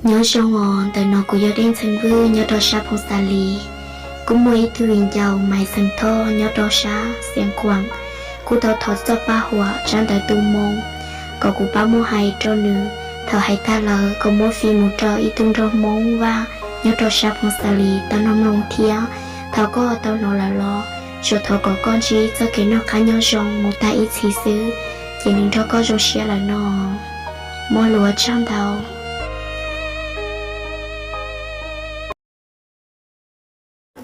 Nyob zoo os, ntawm no kuv yog Dej Ntxhee Vwj nyob rau sab Phoo Xas Lis. Kuj muaj ib tug viv ncaus Maiv Xeem Thoj nyob rau sab Xiav Khuam, kuj tau thov txoj paj huam tsab ntawv tu moo kom kuv pab muab hais rau nws. Thaum hais tag lawm kom muab fij mus rau ib tug nraug Hmoob Vaj nyob rau sab Phoo Xas Lis tau nrog mloog thiab. Thaum koj tau hnov lawm los, tsuas thov kom koj ntsib txoj kev noj qab nyob zoo mus tag ib txhis xwb, ces nws nrog koj zoo siab lawm no. Muaj lus ua tsaug ntau.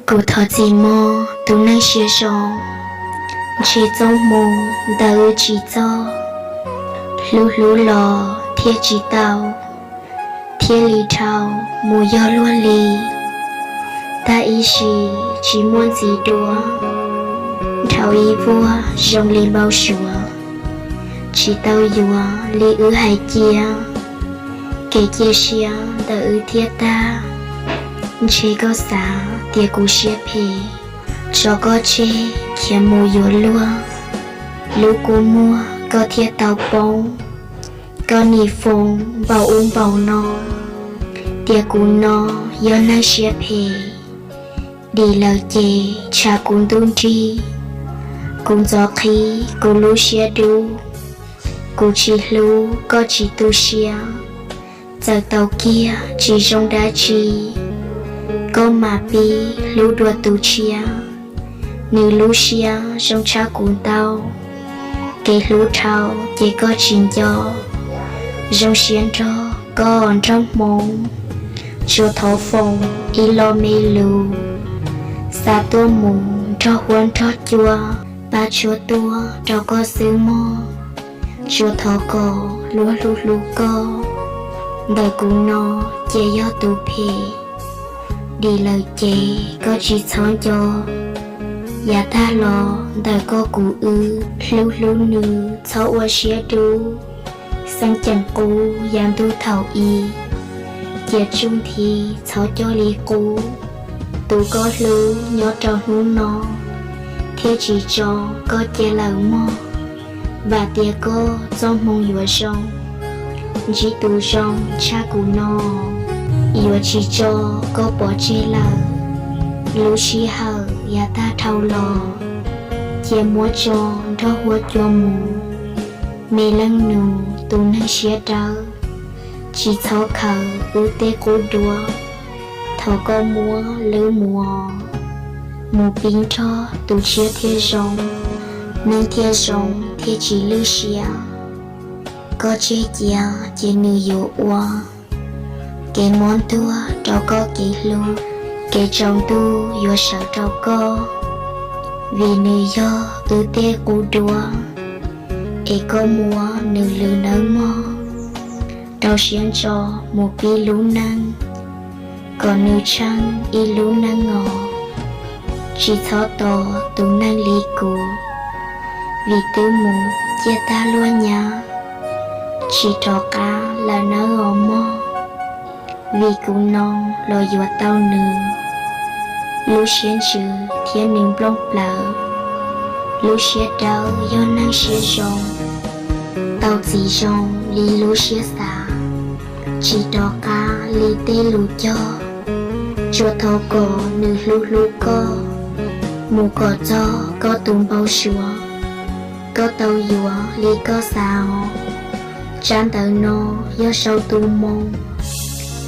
Kuv thov txim mog tus neeg siab zoo, ntshe txoj hmoo ntawm wb tsis txog, hlub hlub los thiaj tsis tau, thiaj li dhau mus yog luag li. Tag ib sim tsis muaj ntxiv dua, dhau ib vuag zoo li npau suav, tsis tau yuav li wb hais cia, kev cia siab ntawm wb thiaj tag. Ntshe koj xav tias kuv siab phem, tso koj tseg khiav mus yuav luag. Lub kua muag koj thiaj tau poob, koj nim foos npaum ub npaum no tias kuv no yog neeg siab phem. Dim lawm ces tshav kuv ntuj nrig, kuv ntxov qhib kuv lub siab dub. Kuv tsis hlub koj tsis tu siab, txawm tau kiag tsis zoo dab tsi, koj mam pib hlub dua tus tshiab. Nws lub siab zoo tshaj kuv ntau, kev hlub dhau ces koj tsis nco. Zoo siab nrog koj nraug Hmoob, tsuas thov foom ib lo me lus, xa tuaj mus nrog huab nrog cua, pab tshuab tuaj rau koj xwb mog. Tsuas thov kom luag hlub hlub koj, ntawm kuv no ces yog tus phem. Dim lawm ces koj tsis txhob nco, yav tag los ntawm koj kuv wb. Hlub hlub nws txhob ua siab dub, xeeb ceem qub yav ntuj thaum i, cia tsuj nthi txhob coj li qub. Tus koj hlub nyob rau hnub no, thiaj tsis tso koj cia lawm mog. Vam tias koj txoj hmoo yuav zoo, ntsib tus zoo tshaj kuv no, yuav tsis tso koj pov tseg lawm. Lub sij hawm yav tag dhau los, cia muab tso nrog huab cua mus. Me leej nus tus neeg siab dawb, tsis txhob khaws wb tej qub duab. Thov koj muab lwb mus, mus pib nrog tus tshiab thiaj zoo, neej thiaj zoo thiaj tsis lwj siab. Koj tseg cia ces nws yuav ua kev mob ntuag rau koj kev hlub, kev tsaus ntuj yuav sawv rau koj, vim nws yog wb tej qub duab, es koj muab nws lwb nawb mog. Rau siab ntso mus pib lub neej, kom nws tsheej ib lub neej os. Tsis txhob tos tus neeg li kuv, vim twb mus ciaj tag luag nyab, tsis rov qab lawm nawb os mog. Vim kuv no los yuav tau nws, lub siab ntsws thiab nws nplooj plawv. Lub siab dawb yog neeg siab zoo, tau txiv zoo li lub siab xav, tsis rov qab li tej lus cog. Tsuas thov kom nws hlub hlub koj, mus kom txog koj tus npau suav, koj tau yuav li koj xav os. Tsab ntawv no yog sau tu moo,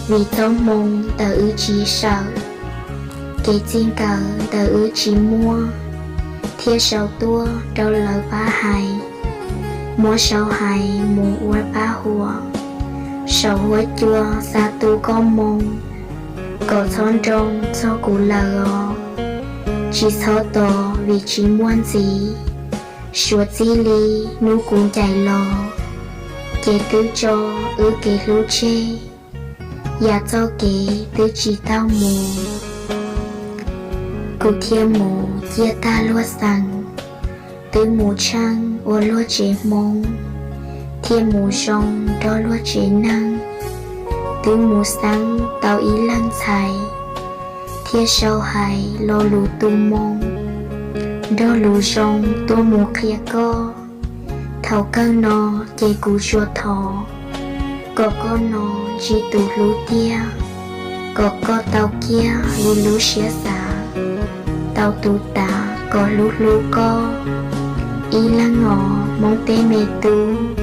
vim txoj hmoo ntawm wb tsis sawm, kev txij nkawm ntawm wb tsis muaj, thiaj sau tuaj rau lawv pab hais. Muab sau hais mus ua pab huam, saum huab cua xa tu koj moo, kom txhob nroo txog kuv lawm os. Tsis txhob tos vim tsis muaj ntxiv, suav txij li hnub kuv ncaim los, ces twb tso wb kev hlub tseg, yam txoj kev twb tsis tau mus. Kuv thiaj mus ciaj tag luag xeem, twb mus tsheej ua luag tsev hmoob, thiaj mus zoo nrog luag tsev neeg. Twb mus xeeb tau ib leeg ntxhais, thiaj sau hais lo lus tu moo, nrog lus zoo tuaj mus qhia koj. Thaum kawg no ces kuv tsuas thov kom koj no tsis tus hlub tiag, kom koj tau kiag li lub siab xav, tau tus tas kom hlub hlub koj. Ib leeg os Hmoob tej me tub,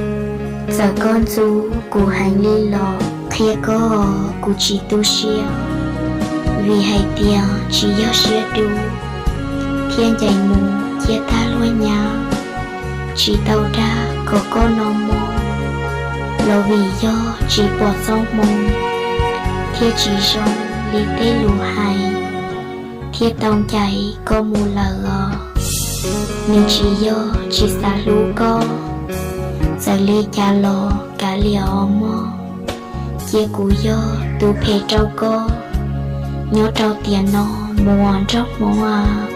txawm koj ntxub kuv heev li los qhia koj kuv tsis tu siab, vim hais tias tsis yog siab dub thiab ncaim mus cia tag luag nyab. Tsis tau dag kom koj no mog, los vim yog tsis pom txoj hmoo thiab tsis zoo li tej lus hais, thiaj tau ncaim koj mus lawm os. Nws tsis yog tsis xav hlub koj, txawm li cas los kav liam os mog. Cia kuv yog tus phem rau koj, nyob rau tiam no mus nrog Hmoob as.